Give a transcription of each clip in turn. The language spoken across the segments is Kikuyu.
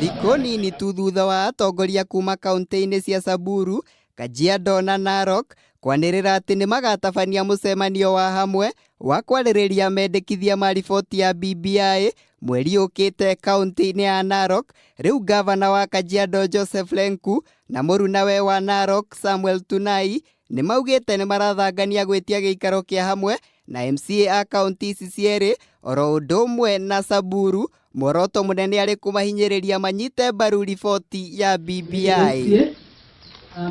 Thikũ nini tu thutha wa atongoria kuma kaunti-inĩ cia Samburu, Kajiado na Narok kwanĩrĩra atĩ nĩ magatabania mũcemanio wa hamwe wa kwarĩrĩria mendekithia ma riboti ya BBI mweri ũkĩte kaunti-inĩ ya Narok. Rĩu ngavana wa Kajiado Joseph Lenku na mũrunawe wa Narok Samuel Tunai nĩ maugĩte nĩ marathangania gwĩtia gĩikaro kĩa hamwe na MCA a kaunti ici cierĩ oro ũndũ ũmwe na Samburu, muoroto mũnene arĩ kũmahinyĩrĩria manyite mbaru riboti ya BBI.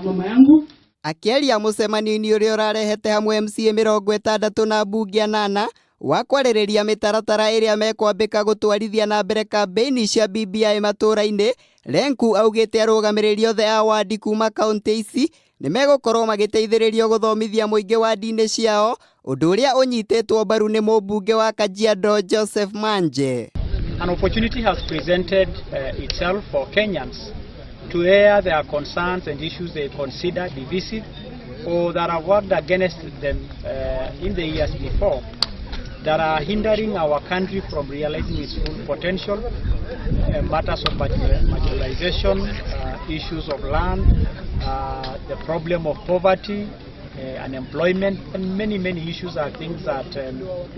Mama yangu. Akĩaria mũcemanio-inĩ ũrĩa ũrarehete hamwe MCA 60 na mbunge 8 wa kwarĩrĩria mĩtaratara ĩrĩa mekwambĩka gũtwarithia na mbere kambĩini cia BBI matũũra-inĩ, Lenku augĩte arũgamĩrĩri othe a wadi kuma kaunti ici nĩ megũkorwo magĩteithĩrĩrio gũthomithia mũingĩ wadi-inĩ ciao, ũndũ ũrĩa ũnyitĩtwo mbaru nĩ mũmbunge wa Kajiado Joseph Manje. An opportunity has presented itself for Kenyans to air their concerns and issues they consider divisive or that have worked against them in the years before, that are hindering our country from realizing its full potential, matters of marginalization, issues of land, the problem of poverty, unemployment, and many, many issues are things that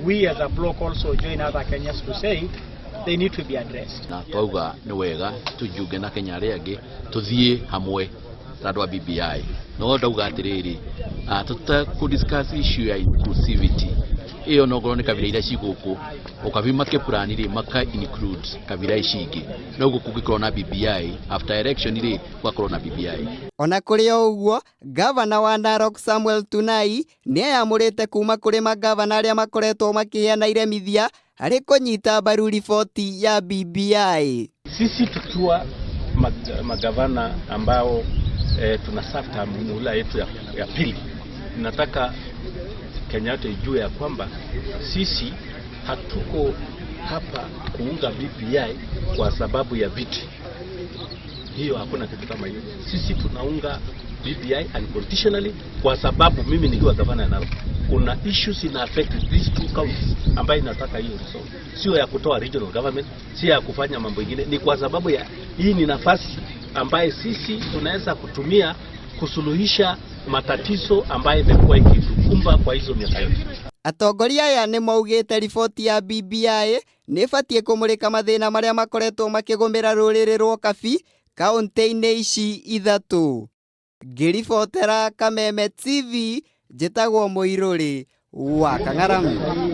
we as a bloc also join other Kenyans to say they need to be addressed. Na twauga nĩ wega tũjiunge na Kenya arĩa angĩ, tũthiĩ hamwe ta andũ a BBI. No ndauga atĩrĩrĩ, tũtekũ discuss issue ya inclusivity ĩyo, no ngorwo nĩ kabira iria ci gũkũ ũkabi makĩplan rĩ, maka include kabira ici ingĩ, noguo kũngĩkorwo na BBI after election rĩ, gũgakorwo na BBI. Ona kũrĩ o ũguo, ngavana wa Narok Samuel Tunai nĩ eyamũrĩte kuma kũrĩ mangavana arĩa makoretwo makĩheana iremithia harĩ kũnyita mbaru riboti ya BBI. Sisi tukiwa magavana ambao tuna serve term muhula yetu ya pili, nataka Kenya yote ijue ya kwamba sisi hatuko hapa kuunga BBI kwa sababu ya viti. Hiyo hakuna kitu kama hiyo. Sisi tunaunga BBI unconditionally kwa sababu mimi nikiwa gavana ya Narok, kuna issues ina affect these two counties ambayo inataka hiyo resolve. Sio ya kutoa regional government, sio ya kufanya mambo ingine, ni kwa sababu ya hii ni nafasi ambaye sisi tunaweza kutumia kusuluhisha matatizo ambayo imekuwa ikitukumba kwa hizo miaka yote. Atongoria aya nĩ maugĩte riboti ya BBI nĩ ĩbatiĩ kũmũrĩka mathĩna marĩa makoretwo makĩgũmĩra rũrĩrĩ rwa Kabi kaunti-inĩ ici ithatũ. Ngĩribotera Kameme TV, njĩtagwo Mũirũrĩ wa Kang'aramu.